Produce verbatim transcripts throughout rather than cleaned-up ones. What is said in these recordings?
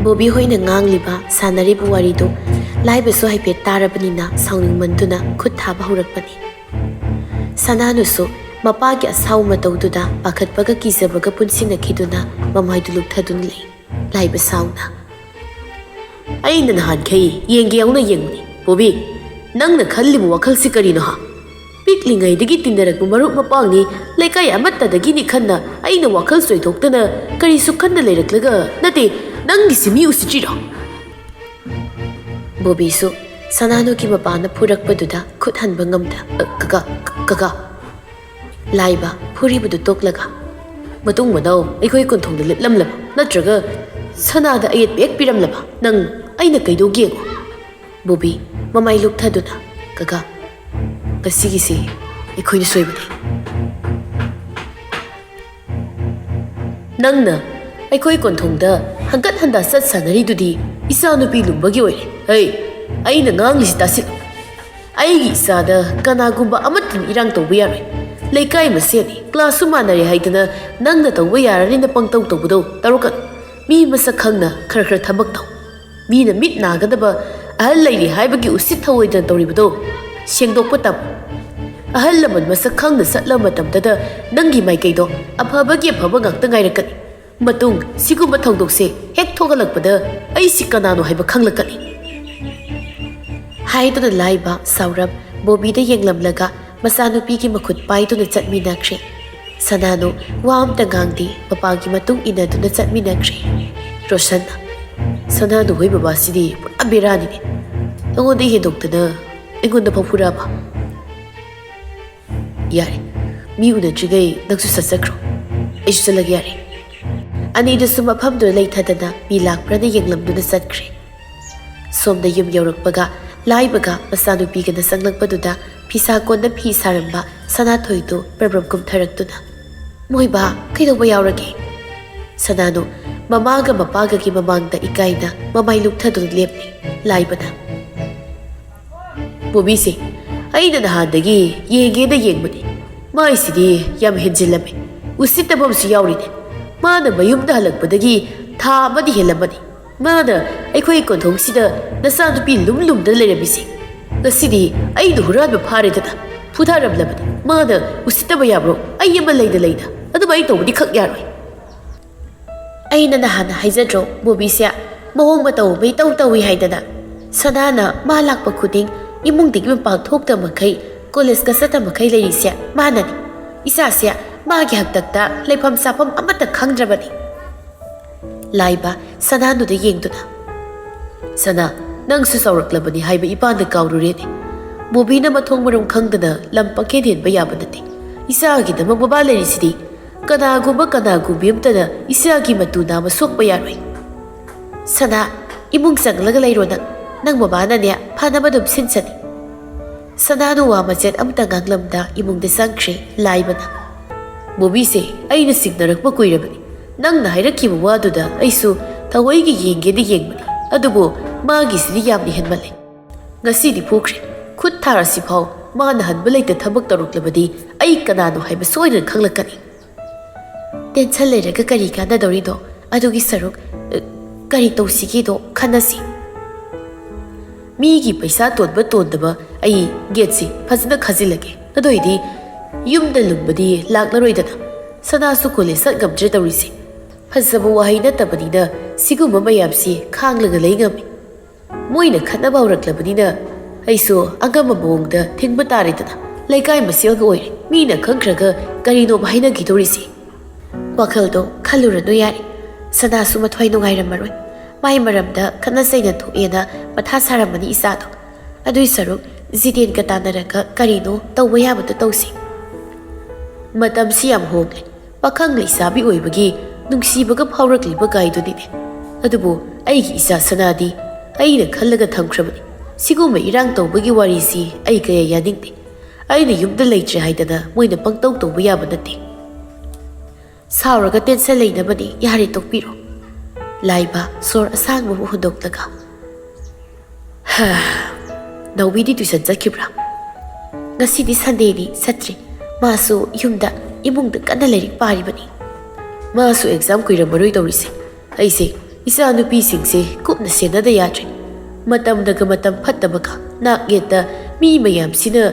ꯕꯣꯕꯤ ꯍꯣꯏꯅ ꯉꯥꯡꯂꯤꯕ, ꯁꯥꯟꯅꯔꯤꯕ ꯋꯥꯔꯤꯗꯨ ꯂꯥꯏꯕꯁꯨ ꯍꯥꯏꯐꯦꯠ ꯇꯥꯔꯕꯅꯤꯅ ꯁꯥꯎꯅꯤꯡꯃꯟꯗꯨꯅ ꯈꯨꯠ ꯊꯥꯕ ꯍꯧꯔꯛꯄꯅꯤ꯫ ꯁꯅꯥꯅꯨꯁꯨ ꯃꯄꯥꯒꯤ ꯑꯁꯥꯎ ꯃꯇꯧꯗꯨꯗ ꯄꯥꯈꯠꯄꯒ ꯀꯤꯖꯕꯒ ꯄꯨꯟꯁꯤꯟꯅꯈꯤꯗꯨꯅ ꯃꯃꯥꯏꯗꯨ ꯂꯨꯞꯊꯗꯨꯅ ꯂꯩ꯫ ꯂꯥꯏꯕ ꯁꯥꯎꯅ, "ꯑꯩꯅ ꯅꯍꯥꯟꯈꯩ ꯌꯦꯡꯒꯦ ꯌꯥꯎꯅ ꯌꯦꯡꯕꯅꯤ꯫ ꯕꯣꯕꯤ, ꯅꯪꯅ ꯈꯜꯂꯤꯕ ꯋꯥꯈꯜꯁꯤ ꯀꯔꯤꯅꯣ ꯍꯥ? ꯄꯤꯛꯂꯤꯉꯩꯗꯒꯤ ꯇꯤꯟꯅꯔꯛꯄ ꯃꯔꯨꯞ ꯃꯄꯥꯡꯅꯤ, ꯂꯩꯀꯥꯏ ꯑꯃꯠꯇꯗꯒꯤꯅꯤ ꯈꯟꯅ ꯑꯩꯅ ꯋꯥꯈꯜ ꯆꯣꯏꯊꯣꯛꯇꯅ ꯀꯔꯤꯁꯨ ꯈꯟꯅ ꯂꯩꯔꯛꯂꯒ ꯅꯠꯇꯦ, ꯅꯪꯒꯤꯁꯤ ꯃꯤ ꯎꯁꯤꯠꯇ꯭ꯔꯤꯔꯣ?" ꯕꯣꯕꯤꯁꯨ ꯁꯅꯥꯅꯨꯒꯤ ꯃꯄꯥꯅ ꯐꯨꯔꯛꯄꯗꯨꯗ ꯈꯨꯠ ꯍꯟꯕ ꯉꯝꯗ, "ꯑ, ꯀꯀꯥ, ꯀꯀꯥ꯫" ꯂꯥꯏꯕ ꯐꯨꯔꯤꯕꯗꯨ ꯇꯣꯛꯂꯒ, "ꯃꯇꯨꯡ ꯃꯅꯥꯎ ꯑꯩꯈꯣꯏ ꯀꯣꯟꯊꯣꯡꯗ ꯂꯦꯞꯂꯝꯂꯕ ꯅꯠꯇ꯭ꯔꯒ ꯁꯅꯥꯗ ꯑꯌꯦꯠꯄ ꯍꯦꯛ ꯄꯤꯔꯝꯂꯕ? ꯅꯪ ꯑꯩꯅ ꯀꯩꯗꯧꯒꯦ ꯌꯦꯡꯉꯣ꯫" ꯕꯣꯕꯤ ꯃꯃꯥꯏ ꯂꯨꯞꯊꯗꯨꯅ, "ꯀꯀꯥ, ꯉꯁꯤꯒꯤꯁꯤ ꯑꯩꯈꯣꯏꯅ ꯁꯣꯏꯕꯅꯤ꯫ ꯅꯪꯅ ꯑꯩꯈꯣꯏ ꯀꯣꯟꯊꯣꯡꯗ ꯍꯪꯒꯠ ꯍꯟꯗ ꯆꯠ ꯁꯥꯟꯅꯔꯤꯗꯨꯗꯤ ꯏꯆꯥꯅꯨꯄꯤ ꯂꯨꯝꯕꯒꯤ ꯑꯣꯏꯔꯦ꯫ ꯍꯩ, ꯑꯩꯅ ꯉꯥꯡꯂꯤꯁꯤ ꯇꯥꯁꯤꯜꯂꯨ꯫ ꯑꯩꯒꯤ ꯏꯆꯥꯗ ꯀꯅꯥꯒꯨꯝꯕ ꯑꯃꯠꯇꯅ ꯏꯔꯥꯡ ꯇꯧꯕ ꯌꯥꯔꯣꯏ꯫ ꯂꯩꯀꯥꯏ ꯃꯁꯦꯟꯅꯤ, ꯀ꯭ꯂꯥꯁꯁꯨ ꯃꯥꯟꯅꯔꯦ ꯍꯥꯏꯗꯅ ꯅꯪꯅ ꯇꯧꯕ ꯌꯥꯔꯅꯤꯅ ꯄꯪꯇꯧ ꯇꯧꯕꯗꯣ ꯇꯧꯔꯛꯀꯅꯨ꯫ ꯃꯤ ꯃꯁꯛ ꯈꯪꯅ ꯈꯔ ꯈꯔ ꯊꯕꯛ ꯇꯧ꯫ ꯃꯤꯅ ꯃꯤꯠ ꯅꯥꯒꯗꯕ ꯑꯍꯜ ꯂꯩꯔꯤ ꯍꯥꯏꯕꯒꯤ ꯎꯁꯤꯠ ꯊꯑꯣꯏꯗꯅ ꯇꯧꯔꯤꯕꯗꯣ ꯁꯦꯡꯗꯣꯛꯄ ꯇꯝꯃꯨ꯫ ꯑꯍꯜ ꯂꯃꯟ ꯃꯁꯛ ꯈꯪꯅ ꯆꯠꯂꯕ ꯃꯇꯝꯗꯗ ꯅꯪꯒꯤ ꯃꯥꯏꯀꯩꯗꯣ ꯑꯐꯕꯒꯤ ꯑꯐꯕ ꯉꯥꯛꯇ ꯉꯥꯏꯔꯛꯀꯅꯤ꯫ ꯃꯇꯨꯡ ꯁꯤꯒꯨꯝꯕ ꯊꯧꯗꯣꯛꯁꯦ ꯍꯦꯛ ꯊꯣꯛꯍꯜꯂꯛꯄꯗ ꯑꯩꯁꯤ ꯀꯅꯥꯅꯣ ꯍꯥꯏꯕ ꯈꯪꯂꯛꯀꯅꯤ꯫" ꯍꯥꯏꯗꯨꯅ ꯂꯥꯏꯕ ꯁꯥꯎꯔꯞ ꯕꯣꯕꯤꯗ ꯌꯦꯡꯂꯝꯂꯒ ꯃꯆꯥꯅꯨꯄꯤꯒꯤ ꯃꯈꯨꯠ ꯄꯥꯏꯗꯨꯅ ꯆꯠꯃꯤꯟꯅꯈ꯭ꯔꯦ꯫ ꯁꯅꯥꯅꯨ ꯋꯥ ꯑꯝꯇ ꯉꯥꯡꯗꯦ, ꯃꯄꯥꯒꯤ ꯃꯇꯨꯡ ꯏꯟꯅꯗꯨꯅ ꯆꯠꯃꯤꯟꯅꯈ꯭ꯔꯦ꯫ ꯔꯣꯁꯟꯅ, "ꯁꯅꯥꯅꯨ ꯍꯣꯏ ꯕꯕꯥꯁꯤꯗꯤ ꯄꯨꯔꯥ ꯕꯦꯔꯥꯅꯤꯅꯦ꯫ ꯑꯩꯉꯣꯟꯗ ꯍꯦꯟꯗꯣꯛꯇꯅ ꯑꯩꯉꯣꯟꯗ ꯐꯥꯎ ꯐꯨꯔꯛꯑꯕ? ꯌꯥꯔꯦ, ꯃꯤ ꯎꯅꯗ꯭ꯔꯤꯉꯩ ꯅꯪꯁꯨ ꯆꯠꯆꯈ꯭ꯔꯣ, ꯑꯩꯁꯨ ꯆꯠꯂꯒꯦ ꯌꯥꯔꯦ꯫" ꯑꯅꯤꯗꯨꯁꯨ ꯃꯐꯝꯗꯨꯗ ꯂꯩꯊꯗꯅ ꯃꯤ ꯂꯥꯛꯄ꯭ꯔꯅ ꯌꯦꯡꯂꯝꯗꯨꯅ ꯆꯠꯈ꯭ꯔꯦ꯫ ꯁꯣꯝꯗ ꯌꯨꯝ ꯌꯧꯔꯛꯄꯒ ꯂꯥꯏꯕꯒ ꯃꯆꯥꯅꯨꯄꯤꯒꯅ ꯆꯪꯂꯛꯄꯗꯨꯗ ꯐꯤꯁꯥ ꯀꯣꯟꯗ ꯐꯤ ꯁꯥꯔꯝꯕ ꯁꯅꯥꯊꯣꯏꯗꯨ ꯕ꯭ꯔꯝ ꯕ꯭ꯔꯝ ꯀꯨꯝꯊꯔꯛꯇꯨꯅ, "ꯃꯣꯏꯕꯥ, ꯀꯩꯗꯧꯕ ꯌꯥꯎꯔꯒꯦ?" ꯁꯅꯥꯅꯨ ꯃꯃꯥꯒ ꯃꯄꯥꯒꯒꯤ ꯃꯃꯥꯡꯗ ꯏꯀꯥꯏꯅ ꯃꯃꯥꯏ ꯂꯨꯞꯊꯗꯨꯅ ꯂꯦꯞꯂꯤ꯫ ꯂꯥꯏꯕꯅ, "ꯕꯣꯕꯤꯁꯦ ꯑꯩꯅ ꯅꯍꯥꯟꯗꯒꯤ ꯌꯦꯡꯒꯦꯅ ꯌꯦꯡꯕꯅꯤ꯫ ꯃꯥꯏꯁꯤꯗꯤ ꯌꯥꯝ ꯍꯦꯟꯖꯤꯜꯂꯝꯃꯦ꯫ ꯎꯁꯤꯠꯇꯕ ꯑꯃꯁꯨ ꯌꯥꯎꯔꯤꯅꯦ꯫ ꯃꯥꯅ ꯃꯌꯨꯝꯗ ꯍꯜꯂꯛꯄꯗꯒꯤ ꯊꯥ ꯑꯃꯗꯤ ꯍꯦꯜꯂꯝꯃꯅꯤ꯫ ꯃꯥꯅ ꯑꯩꯈꯣꯏ ꯀꯣꯟꯊꯣꯡꯁꯤꯗ ꯅꯆꯥꯅꯨꯄꯤ ꯂꯨꯝ ꯂꯨꯝꯗ ꯂꯩꯔꯝꯃꯤꯁꯦ꯫ ꯉꯁꯤꯗꯤ ꯑꯩꯅ ꯍꯨꯔꯥꯟꯕ ꯐꯥꯔꯦꯗꯅ ꯐꯨꯊꯔꯝꯂꯕꯅꯤ꯫ ꯃꯥꯅ ꯎꯁꯤꯠꯇꯕ ꯌꯥꯕ꯭ꯔꯣ? ꯑꯩ ꯑꯃ ꯂꯩꯗ ꯂꯩꯗ ꯑꯗꯨꯃꯥꯏꯅ ꯇꯧꯕꯗꯤ ꯈꯛ ꯌꯥꯔꯣꯏ꯫ ꯑꯩꯅ ꯅꯍꯥꯟ ꯍꯥꯏꯖꯗ꯭ꯔꯣ, ꯕꯣꯕꯤꯁꯦ ꯃꯑꯣꯡ ꯃꯇꯧ ꯑꯃ ꯏꯇꯧ ꯇꯧꯏ ꯍꯥꯏꯗꯅ꯫ ꯁꯅꯥꯅ ꯃꯥ ꯂꯥꯛꯄ ꯈꯨꯗꯤꯡ ꯏꯃꯨꯡꯗꯒꯤ ꯃꯄꯥꯟ ꯊꯣꯛꯇ ꯃꯈꯩ, ꯀꯣꯂꯦꯖꯀ ꯆꯠꯇ ꯃꯈꯩ ꯂꯩꯔꯤꯁꯦ ꯃꯥꯅꯅꯤ꯫ ꯏꯆꯥꯁꯦ ꯃꯥꯒꯤ ꯍꯥꯛꯇꯛꯇ ꯂꯩꯐꯝ ꯆꯥꯐꯝ ꯑꯃꯠꯇ ꯈꯪꯗ꯭ꯔꯕꯅꯤ꯫ ꯂꯥꯏꯕ ꯁꯅꯥꯅꯨꯗ ꯌꯦꯡꯗꯨꯅ, "ꯁꯅꯥ, ꯅꯪꯁꯨ ꯆꯥꯎꯔꯛꯂꯕꯅꯤ ꯍꯥꯏꯕ ꯏꯄꯥꯅ ꯀꯥꯎꯔꯨꯔꯦꯅꯦ꯫ ꯕꯣꯕꯤꯅ ꯃꯊꯣꯡ ꯃꯔꯝ ꯈꯪꯗꯅ ꯂꯝ ꯄꯪꯍꯦꯟ ꯍꯦꯟꯕ ꯌꯥꯕ ꯅꯠꯇꯦ꯫ ꯏꯆꯥꯒꯤꯗꯃꯛ ꯃꯕꯥ ꯂꯩꯔꯤꯁꯤꯗꯤ꯫ ꯀꯅꯥꯒꯨꯝꯕ ꯀꯅꯥꯒꯨꯝꯕꯤ ꯑꯃꯇꯅ ꯏꯆꯥꯒꯤ ꯃꯇꯨ ꯅꯥꯝꯃ ꯁꯣꯛꯄ ꯌꯥꯔꯣꯏ꯫ ꯁꯅꯥ, ꯏꯃꯨꯡ ꯆꯪꯂꯒ ꯂꯩꯔꯣ ꯅꯪ꯫ ꯅꯪ ꯃꯕꯥꯅꯅꯦ ꯐꯅꯕ ꯑꯗꯨꯝ ꯁꯤꯟꯁꯅꯤ꯫" ꯁꯅꯥꯅ ꯋꯥ ꯃꯆꯦꯠ ꯑꯃꯇ ꯉꯥꯡꯂꯝꯗ ꯏꯃꯨꯡꯗ ꯆꯪꯈ꯭ꯔꯦ ꯂꯥꯏꯕꯅ꯫ "ꯕꯣꯕꯤꯁꯦ ꯑꯩꯅ ꯆꯤꯡꯅꯔꯛꯄ ꯀꯨꯏꯔꯕꯅꯤ꯫ ꯅꯪꯅ ꯍꯥꯏꯔꯛꯈꯤꯕ ꯋꯥꯗꯨꯗ ꯑꯩꯁꯨ ꯊꯑꯣꯏꯒꯤ ꯌꯦꯡꯒꯦꯗꯤ ꯌꯦꯡꯕꯅꯤ, ꯑꯗꯨꯕꯨ ꯃꯥꯒꯤꯁꯤꯗꯤ ꯌꯥꯝꯅ ꯍꯦꯟꯃꯜꯂꯦ꯫ ꯉꯁꯤꯗꯤ ꯐꯨꯈ꯭ꯔꯦ꯫ ꯈꯨꯠ ꯊꯥꯔꯁꯤꯐꯥꯎ ꯃꯥꯅ ꯍꯟꯕ ꯂꯩꯇ ꯊꯕꯛ ꯇꯧꯔꯛꯂꯕꯗꯤ ꯑꯩ ꯀꯅꯥꯅꯣ ꯍꯥꯏꯕ ꯁꯣꯏꯗꯅ ꯈꯪꯂꯛꯀꯅꯤ꯫" "ꯇꯦꯟꯁꯟ ꯂꯩꯔꯒ ꯀꯔꯤ ꯀꯥꯟꯅꯗꯧꯔꯤꯅꯣ? ꯑꯗꯨꯒꯤ ꯁꯔꯨꯛ, ꯑ, ꯀꯔꯤ ꯇꯧꯁꯤꯒꯦꯗꯣ ꯈꯟꯅꯁꯤ꯫" ꯃꯤꯒꯤ ꯄꯩꯁꯥ ꯇꯣꯟꯕ ꯇꯣꯟꯗꯕ ꯑꯩ ꯒꯦꯠꯁꯤ ꯐꯖꯅ ꯈꯥꯖꯤꯜꯂꯒꯦ꯫ ꯑꯗꯨ ꯑꯣꯏꯗꯤ ꯌꯨꯝꯗ ꯂꯨꯝꯕꯗꯤ ꯂꯥꯛꯂꯔꯣꯏꯗꯅ꯫ ꯁꯅꯥꯁꯨ ꯀꯣꯂꯦꯖ ꯆꯠ ꯉꯝꯗ꯭ꯔꯦ ꯇꯧꯔꯤꯁꯦ꯫ ꯐꯖꯕ ꯋꯥꯍꯩ ꯅꯠꯇꯕꯅꯤꯅ ꯁꯤꯒꯨꯝꯕ ꯃꯌꯥꯝꯁꯤ ꯈꯥꯡꯂꯒ ꯂꯩ ꯉꯝꯃꯤ꯫ ꯃꯣꯏꯅ ꯈꯠꯅꯕ ꯍꯧꯔꯛꯂꯕꯅꯤꯅ ꯑꯩꯁꯨ ꯑꯉꯝꯕ ꯃꯑꯣꯡꯗ ꯊꯤꯡꯕ ꯇꯥꯔꯦꯗꯅ꯫ ꯂꯩꯀꯥꯏ ꯃꯁꯦꯜꯒ ꯑꯣꯏꯔꯦ, ꯃꯤꯅ ꯈꯪꯈ꯭ꯔꯒ ꯀꯔꯤꯅꯣꯕ ꯍꯥꯏꯅꯈꯤꯗꯧꯔꯤꯁꯤ? ꯋꯥꯈꯜꯗꯣ ꯈꯜꯂꯨꯔꯅꯨ ꯌꯥꯔꯦ꯫ ꯁꯅꯥꯁꯨ ꯃꯊ꯭ꯋꯥꯏ ꯅꯨꯡꯉꯥꯏꯔꯝꯃꯔꯣꯏ꯫ ꯃꯥꯏ ꯃꯔꯝꯗ ꯈꯠꯅ ꯆꯩꯅ ꯊꯣꯛꯑꯦꯅ ꯃꯊꯥ ꯁꯥꯔꯝꯃꯅꯤ ꯏꯆꯥꯗꯣ꯫ ꯑꯗꯨꯏ ꯁꯔꯨꯛ ꯖꯤꯇꯦꯟꯒ ꯇꯥꯟꯅꯔꯒ ꯀꯔꯤꯅꯣ ꯇꯧꯕ ꯌꯥꯕꯗꯣ ꯇꯧꯁꯤ꯫ ꯃꯇꯝꯁꯤ ꯌꯥꯝ ꯍꯣꯡꯂꯦ꯫ ꯄꯥꯈꯪ ꯂꯩꯁꯥꯕꯤ ꯑꯣꯏꯕꯒꯤ ꯅꯨꯡꯁꯤꯕꯒ ꯐꯥꯎꯔꯛꯂꯤꯕ ꯀꯥꯏꯗꯨꯅꯤꯅꯦ꯫ ꯑꯗꯨꯕꯨ ꯑꯩꯒꯤ ꯏꯆꯥ ꯁꯅꯥꯗꯤ ꯑꯩꯅ ꯈꯜꯂꯒ ꯊꯝꯈ꯭ꯔꯕꯅꯤ꯫ ꯁꯤꯒꯨꯝꯕ ꯏꯔꯥꯡ ꯇꯧꯕꯒꯤ ꯋꯥꯔꯤꯁꯤ ꯑꯩ ꯀꯌꯥ ꯌꯥꯅꯤꯡꯗꯦ꯫ ꯑꯩꯅ ꯌꯨꯝꯗ ꯂꯩꯇ꯭ꯔꯦ ꯍꯥꯏꯗꯅ ꯃꯣꯏꯅ ꯄꯪꯇꯧ ꯇꯧꯕ ꯌꯥꯕ ꯅꯠꯇꯦ꯫ ꯁꯥꯎꯔꯒ ꯇꯦꯟꯁꯟ ꯂꯩꯅꯕꯅꯤ, ꯌꯥꯔꯦ ꯇꯣꯛꯄꯤꯔꯣ꯫ ꯂꯥꯏꯕ ꯁꯣꯔ ꯑꯁꯥꯡꯕ ꯑꯃ ꯍꯣꯟꯗꯣꯛꯂꯒ, "ꯍꯥ, ꯅꯥꯎꯕꯤꯗꯤ ꯇ꯭ꯌꯨꯁꯟ ꯆꯠꯈꯤꯕ꯭ꯔꯥ?" "ꯉꯁꯤꯗꯤ ꯁꯟꯗꯦꯅꯤ, ꯆꯠꯇ꯭ꯔꯤ꯫ ꯃꯥꯁꯨ ꯌꯨꯝꯗ ꯏꯃꯨꯡꯗ ꯀꯟꯅ ꯂꯥꯏꯔꯤꯛ ꯄꯥꯔꯤꯕꯅꯤ꯫" "ꯃꯥꯁꯨ ꯑꯦꯛꯖꯥꯝ ꯀꯨꯏꯔꯝꯃꯔꯣꯏ ꯇꯧꯔꯤꯁꯦ꯫ ꯑꯩꯁꯦ "ꯏꯆꯥꯅꯨꯄꯤꯁꯤꯡꯁꯦ ꯀꯨꯞꯅ ꯁꯦꯟꯅꯗ ꯌꯥꯗ꯭ꯔꯦ꯫ ꯃꯇꯝꯅꯒ ꯃꯇꯝ ꯐꯠꯇꯕꯒ, ꯅꯥꯛ ꯌꯦꯠꯇ ꯃꯤ ꯃꯌꯥꯝꯁꯤꯅ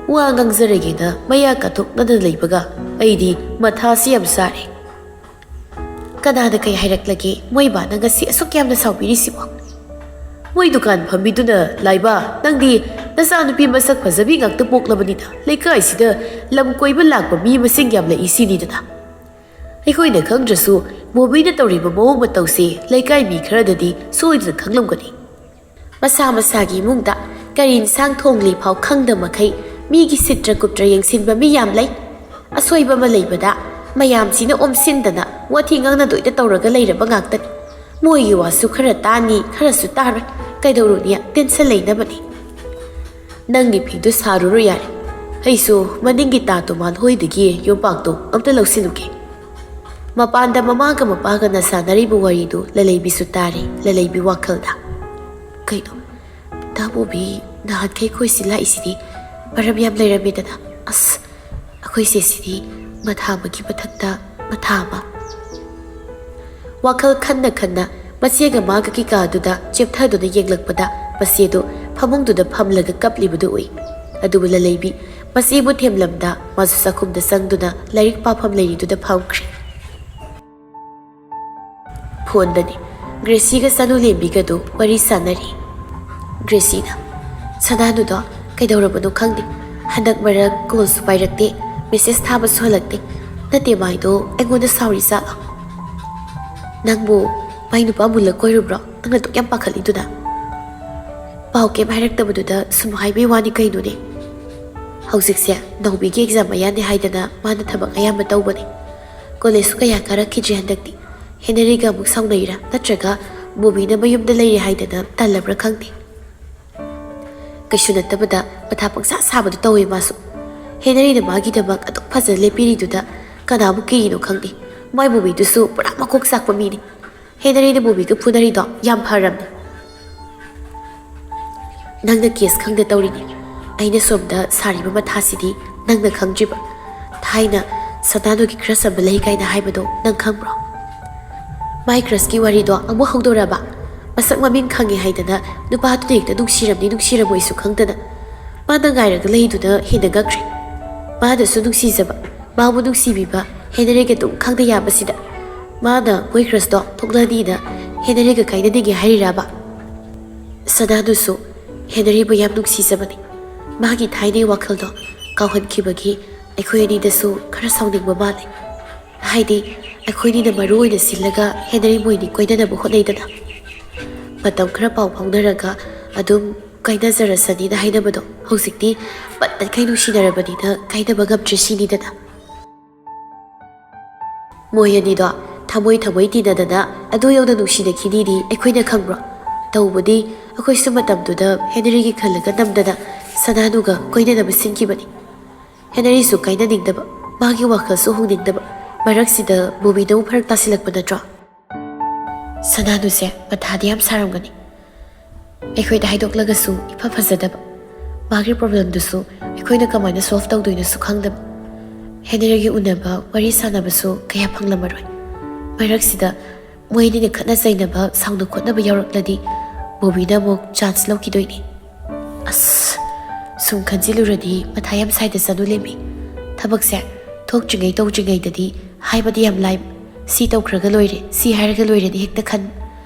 ꯋꯥ ꯉꯥꯡꯖꯔꯒꯦꯅ ꯃꯌꯥ ꯀꯥꯊꯣꯛꯅꯗꯅ ꯂꯩꯕꯒ ꯑꯩꯗꯤ ꯃꯊꯥꯁꯤ ꯌꯥꯝ ꯁꯥꯔꯦ꯫ ꯀꯅꯥꯅ ꯀꯩ ꯍꯥꯏꯔꯛꯂꯒꯦ? ꯃꯣꯏ ꯕꯥꯅ ꯉꯁꯤ ꯑꯁꯨꯛ ꯌꯥꯝꯅ ꯁꯥꯎꯕꯤꯔꯤꯁꯤꯕꯣ?" "ꯃꯣꯏ ꯗꯨꯀꯥꯟ ꯐꯝꯃꯤꯗꯨꯅ, ꯂꯥꯏꯕ, ꯅꯪꯗꯤ ꯅꯆꯥꯅꯨꯄꯤ ꯃꯁꯛ ꯐꯖꯕꯤ ꯉꯥꯛꯇ ꯄꯣꯛꯂꯕꯅꯤꯅ ꯂꯩꯀꯥꯏꯁꯤꯗ ꯂꯝ ꯀꯣꯏꯕ ꯂꯥꯛꯄ ꯃꯤ ꯃꯁꯤꯡ ꯌꯥꯝꯂꯛꯏ ꯁꯤꯅꯤꯗꯅ꯫ ꯑꯩꯈꯣꯏꯅ ꯈꯪꯗ꯭ꯔꯁꯨ ꯕꯣꯕꯤꯅ ꯇꯧꯔꯤꯕ ꯃꯑꯣꯡ ꯃꯇꯧꯁꯦ ꯂꯩꯀꯥꯏ ꯃꯤ ꯈꯔꯗꯗꯤ ꯁꯣꯏꯗꯅ ꯈꯪꯂꯝꯒꯅꯤ꯫ ꯃꯁꯥ ꯃꯁꯥꯒꯤ ꯏꯃꯨꯡꯗ ꯀꯔꯤ ꯏꯟꯁꯥꯡ ꯊꯣꯡꯂꯤ ꯐꯥꯎ ꯈꯪꯗ ꯃꯈꯩ ꯃꯤꯒꯤ ꯁꯤꯠꯇ꯭ꯔ ꯀꯨꯞꯇ꯭ꯔ ꯌꯦꯡꯁꯤꯟꯕ ꯃꯤ ꯌꯥꯝ ꯂꯩ꯫ ꯑꯁꯣꯏꯕ ꯑꯃ ꯂꯩꯕꯗ ꯃꯌꯥꯝꯁꯤꯅ ꯑꯣꯝꯁꯤꯟꯗꯅ ꯋꯥꯊꯤ ꯉꯥꯡꯅꯗꯣꯏꯗ ꯇꯧꯔꯒ ꯂꯩꯔꯕ ꯉꯥꯛꯇꯅꯤ꯫ ꯃꯣꯏꯒꯤ ꯋꯥꯁꯨ ꯈꯔ ꯇꯥꯅꯤ, ꯈꯔꯁꯨ ꯇꯥꯔꯣꯏ꯫ ꯀꯩꯗꯧꯔꯨꯅꯤ, ꯇꯦꯟꯁꯟ ꯂꯩꯅꯕꯅꯤ꯫ ꯅꯪꯒꯤ ꯐꯤꯗꯨ ꯁꯥꯔꯨꯔꯣ ꯌꯥꯔꯦ꯫ ꯑꯩꯁꯨ ꯃꯅꯤꯡꯒꯤ ꯇꯥ ꯇꯣꯃꯥꯟ ꯍꯣꯏꯗꯒꯤ ꯌꯣꯝꯄꯥꯛꯇꯣ ꯑꯝꯇ ꯂꯧꯁꯤꯜꯂꯨꯒꯦ꯫" ꯃꯄꯥꯟꯗ ꯃꯃꯥꯒ ꯃꯄꯥꯒꯅ ꯁꯥꯟꯅꯔꯤꯕ ꯋꯥꯔꯤꯗꯨ ꯂꯂꯩꯕꯤꯁꯨ ꯇꯥꯔꯦ꯫ ꯂꯂꯩꯕꯤ ꯋꯥꯈꯜꯗ, "ꯀꯩꯅꯣ, ꯗꯥ ꯕꯣꯕꯤ ꯅꯍꯥꯟꯈꯩ ꯑꯩꯈꯣꯏ ꯁꯤ ꯂꯥꯛꯏꯁꯤꯗꯤ ꯃꯔꯝ ꯌꯥꯝ ꯂꯩꯔꯝꯃꯦꯗꯅ꯫ ꯑꯁ, ꯑꯩꯈꯣꯏ ꯆꯦꯁꯤꯗꯤ ꯃꯊꯥ ꯑꯃꯒꯤ ꯃꯊꯛꯇ ꯃꯊꯥ ꯑꯃ꯫" ꯋꯥꯈꯜ ꯈꯟꯅ ꯈꯟꯅ ꯃꯆꯦꯒ ꯃꯥꯒꯒꯤ ꯀꯥꯗꯨꯗ ꯆꯦꯞꯊꯗꯨꯅ ꯌꯦꯡꯂꯛꯄꯗ ꯃꯆꯦꯗꯨ ꯐꯃꯨꯡꯗꯨꯗ ꯐꯝꯂꯒ ꯀꯞꯂꯤꯕꯗꯨ ꯎꯏ꯫ ꯑꯗꯨꯕꯨ ꯂꯂꯩꯕꯤ ꯃꯆꯦꯕꯨ ꯊꯦꯝꯂꯝꯗ ꯃꯥꯁꯨ ꯆꯥꯛꯈꯨꯝꯗ ꯆꯪꯗꯨꯅ ꯂꯥꯏꯔꯤꯛ ꯄꯥꯐꯝ ꯂꯩꯔꯤꯗꯨꯗ ꯐꯝꯈ꯭ꯔꯦ꯫ ꯐꯣꯟꯗꯅꯤ ꯒ꯭ꯔꯦꯁꯤꯒ ꯆꯅꯨ ꯂꯦꯝꯕꯤꯒꯗꯨ ꯋꯥꯔꯤ ꯁꯥꯟꯅꯔꯤ꯫ ꯒ꯭ꯔꯦꯁꯤꯅ, "ꯁꯗꯥꯅꯨꯗꯣ ꯀꯩꯗꯧꯔꯕꯅꯣ ꯈꯪꯗꯦ꯫ ꯍꯟꯗꯛ ꯃꯔꯛ ꯀꯣꯜꯁꯨ ꯄꯥꯏꯔꯛꯇꯦ, ꯃꯦꯁꯦꯖ ꯊꯥꯕꯁꯨ ꯍꯜꯂꯛꯇꯦ꯫ ꯅꯠꯇꯦ, ꯃꯥꯏꯗꯣ ꯑꯩꯉꯣꯟꯗ ꯁꯥꯎꯔꯤ ꯖꯥꯠꯂꯣ? ꯅꯪꯕꯨ ꯃꯥꯏ ꯅꯨꯄꯥ ꯃꯨꯜꯂ ꯀꯣꯏꯔꯨꯕ꯭ꯔꯣ? ꯅꯪ ꯑꯗꯨꯛ ꯌꯥꯝ ꯄꯥꯈꯠꯂꯤꯗꯨꯅ?" ꯄꯥꯎ ꯀꯩꯝ ꯍꯥꯏꯔꯛꯇꯕꯗꯨꯗ ꯁꯨꯝ ꯍꯥꯏꯕꯩ ꯋꯥꯅꯤ ꯀꯩꯅꯣꯅꯦ꯫ ꯍꯧꯖꯤꯛꯁꯦ ꯅꯥꯎꯕꯤꯒꯤ ꯑꯦꯛꯖꯥꯝ ꯃꯌꯥꯅꯦ ꯍꯥꯏꯗꯅ ꯃꯥꯅ ꯊꯕꯛ ꯑꯌꯥꯝꯕ ꯇꯧꯕꯅꯦ꯫ ꯀꯣꯂꯦꯖꯁꯨ ꯀꯌꯥ ꯀꯥꯔꯛꯈꯤꯗ꯭ꯔꯦ ꯍꯟꯗꯛꯇꯤ꯫ ꯍꯦꯅꯔꯤꯒ ꯑꯃꯨꯛ ꯁꯥꯎꯅꯩꯔꯥ ꯅꯠꯇ꯭ꯔꯒ ꯕꯣꯕꯤꯅ ꯃꯌꯨꯝꯗ ꯂꯩꯔꯦ ꯍꯥꯏꯗꯅ ꯇꯜꯂꯕ꯭ꯔꯥ ꯈꯪꯗꯦ꯫ ꯀꯩꯁꯨ ꯅꯠꯇꯕꯗ ꯃꯊꯥ ꯄꯪꯁꯥ ꯁꯥꯕꯗꯣ ꯇꯧꯋꯦ ꯃꯥꯁꯨ꯫ ꯍꯦꯅꯔꯤꯅ ꯃꯥꯒꯤꯗꯃꯛ ꯑꯗꯨꯛ ꯐꯖꯅ ꯂꯦꯞꯄꯤꯔꯤꯗꯨꯗ ꯀꯅꯥꯕꯨ ꯀꯤꯔꯤꯅꯣ ꯈꯪꯗꯦ꯫ ꯃꯥꯏ ꯕꯣꯕꯤꯗꯨꯁꯨ ꯄꯨꯔꯥ ꯃꯀꯣꯛ ꯆꯥꯛꯄ ꯃꯤꯅꯤ꯫ ꯍꯦꯅꯔꯤꯅ ꯕꯣꯕꯤꯒ ꯐꯨꯅꯔꯤꯗꯣ ꯌꯥꯝ ꯐꯔꯝꯅꯦ꯫ ꯅꯪꯅ ꯀꯦꯁ ꯈꯪꯗ ꯇꯧꯔꯤꯅꯦ꯫ ꯑꯩꯅ ꯁꯣꯝꯗ ꯁꯥꯔꯤꯕ ꯃꯊꯥꯁꯤꯗꯤ ꯅꯪꯅ ꯈꯪꯗ꯭ꯔꯤꯕ꯫ ꯊꯥꯏꯅ ꯁꯗꯥꯅꯨꯒꯤ ꯀ꯭ꯔꯁ ꯑꯃ ꯂꯩ ꯀꯥꯏꯅ ꯍꯥꯏꯕꯗꯣ ꯅꯪ ꯈꯪꯕ꯭ꯔꯣ? ꯃꯥꯏ ꯀ꯭ꯔꯁꯀꯤ ꯋꯥꯔꯤꯗꯣ ꯑꯃꯨꯛ ꯍꯧꯗꯣꯔꯛꯑꯕ? ꯃꯁꯛ ꯃꯃꯤꯡ ꯈꯪꯉꯦ ꯍꯥꯏꯗꯅ ꯅꯨꯄꯥꯗꯨꯅ ꯍꯦꯛꯇ ꯅꯨꯡꯁꯤꯔꯝꯅꯤ ꯅꯨꯡꯁꯤꯔꯝꯃꯣꯏꯁꯨ ꯈꯪꯗꯅ꯫ ꯃꯥꯅ ꯉꯥꯏꯔꯒ ꯂꯩꯗꯨꯅ ꯍꯦꯟꯅ ꯉꯛꯈ꯭ꯔꯦ꯫ ꯃꯥꯅꯁꯨ ꯅꯨꯡꯁꯤꯖꯕ, ꯃꯥꯕꯨ ꯅꯨꯡꯁꯤꯕꯤꯕ ꯍꯦꯅꯔꯤꯒ ꯑꯗꯨꯝ ꯈꯪꯅ ꯌꯥꯕꯁꯤꯗ꯫ ꯃꯥꯅ ꯃꯣꯏ ꯀ꯭ꯔꯁꯇꯣ ꯊꯣꯛꯂꯅꯤꯅ ꯍꯦꯅꯔꯤꯒ ꯀꯥꯏꯅꯅꯤꯡꯉꯦ ꯍꯥꯏꯔꯤꯔꯕ? ꯁꯅꯥꯗꯨꯁꯨ ꯍꯦꯅꯔꯤꯕꯨ ꯌꯥꯝ ꯅꯨꯡꯁꯤꯖꯕꯅꯤ꯫ ꯃꯥꯒꯤ ꯊꯥꯏꯅꯒꯤ ꯋꯥꯈꯜꯗꯣ ꯀꯥꯎꯍꯟꯈꯤꯕꯒꯤ ꯑꯩꯈꯣꯏ ꯑꯅꯤꯗꯁꯨ ꯈꯔ ꯁꯥꯎꯅꯤꯡꯕ ꯃꯥꯜꯂꯦ꯫ ꯍꯥꯏꯗꯤ, ꯑꯩꯈꯣꯏꯅꯤꯅ ꯃꯔꯨ ꯑꯣꯏꯅ ꯁꯤꯜꯂꯒ ꯍꯦꯅꯔꯤ ꯃꯣꯏꯅꯤ ꯀꯣꯏꯅꯅꯕ ꯍꯣꯠꯅꯩꯗꯅ꯫ ꯃꯇꯝ ꯈꯔ ꯄꯥꯎ ꯐꯥꯎꯅꯔꯒ ꯑꯗꯨꯝ ꯀꯥꯏꯅꯖꯔꯁꯅꯤꯅ ꯍꯥꯏꯅꯕꯗꯣ ꯍꯧꯖꯤꯛꯇꯤ ꯄꯠ ꯇꯠꯈꯩ ꯅꯨꯡꯁꯤꯅꯔꯕꯅꯤꯅ ꯀꯥꯏꯅꯕ ꯉꯝꯗ꯭ꯔꯦ ꯁꯤꯅꯤꯗꯅ꯫ ꯃꯣꯏ ꯑꯅꯤꯗꯣ ꯊꯃꯣꯏ ꯊꯃꯣꯏ ꯇꯤꯟꯅꯗꯅ ꯑꯗꯨ ꯌꯧꯅ ꯅꯨꯡꯁꯤꯅꯈꯤꯅꯤꯗꯤ ꯑꯩꯈꯣꯏꯅ ꯈꯪꯕ꯭ꯔꯣ? ꯇꯧꯕꯗꯤ ꯑꯩꯈꯣꯏꯁꯨ ꯃꯇꯝꯗꯨꯗ ꯍꯦꯅꯔꯤꯒꯤ ꯈꯜꯂꯒ ꯅꯝꯗꯅ ꯁꯅꯥꯅꯨꯒ ꯀꯣꯏꯅꯅꯕ ꯁꯤꯟꯈꯤꯕꯅꯤ꯫ ꯍꯦꯅꯔꯤꯁꯨ ꯀꯥꯏꯅꯅꯤꯡꯗꯕ, ꯃꯥꯒꯤ ꯋꯥꯈꯜꯁꯨ ꯍꯣꯡꯅꯤꯡꯗꯕ, ꯃꯔꯛꯁꯤꯗ ꯕꯣꯕꯤꯅ ꯑꯃꯨꯛ ꯐꯔꯛ ꯇꯥꯁꯤꯜꯂꯛꯄ ꯅꯠꯇ꯭ꯔꯣ? ꯁꯅꯥꯅꯨꯁꯦ ꯃꯊꯥꯗꯤ ꯌꯥꯝ ꯁꯥꯔꯝꯒꯅꯤ꯫ ꯑꯩꯈꯣꯏꯗ ꯍꯥꯏꯗꯣꯛꯂꯒꯁꯨ ꯏꯐ ꯐꯖꯗꯕ, ꯃꯥꯒꯤ ꯄ꯭ꯔꯣꯕ꯭ꯂꯦꯝꯗꯨꯁꯨ ꯑꯩꯈꯣꯏꯅ ꯀꯃꯥꯏꯅ ꯁꯣꯜꯚ ꯇꯧꯗꯣꯏꯅꯣꯁꯨ ꯈꯪꯗꯕ꯫ ꯍꯦꯅꯔꯤꯒꯤ ꯎꯅꯕ, ꯋꯥꯔꯤ ꯁꯥꯟꯅꯕꯁꯨ ꯀꯌꯥ ꯐꯪꯂꯝꯃꯔꯣꯏ꯫ ꯃꯔꯛꯁꯤꯗ ꯃꯣꯏ ꯑꯅꯤꯅ ꯈꯠꯅ ꯆꯩꯅꯕ, ꯁꯥꯎꯅ ꯈꯣꯠꯅꯕ ꯌꯥꯎꯔꯛꯂꯗꯤ ꯕꯣꯕꯤꯅ ꯑꯃꯨꯛ ꯆꯥꯟꯁ ꯂꯧꯈꯤꯗꯣꯏꯅꯤ꯫ ꯑꯁ, ꯁꯨꯝ ꯈꯟꯖꯤꯜꯂꯨꯔꯗꯤ ꯃꯊꯥ ꯌꯥꯝ ꯁꯥꯏꯗ ꯆꯅꯨ ꯂꯦꯝꯃꯤ꯫ ꯊꯕꯛꯁꯦ ꯊꯣꯛꯇ꯭ꯔꯤꯉꯩ ꯇꯧꯗ꯭ꯔꯤꯉꯩꯗꯗꯤ ꯍꯥꯏꯕꯗꯤ ꯌꯥꯝ ꯂꯥꯏ, ꯁꯤ ꯇꯧꯈ꯭ꯔꯒ ꯂꯣꯏꯔꯦ, ꯁꯤ ꯍꯥꯏꯔꯒ ꯂꯣꯏꯔꯦꯅ ꯍꯦꯛꯇ ꯈꯟ꯫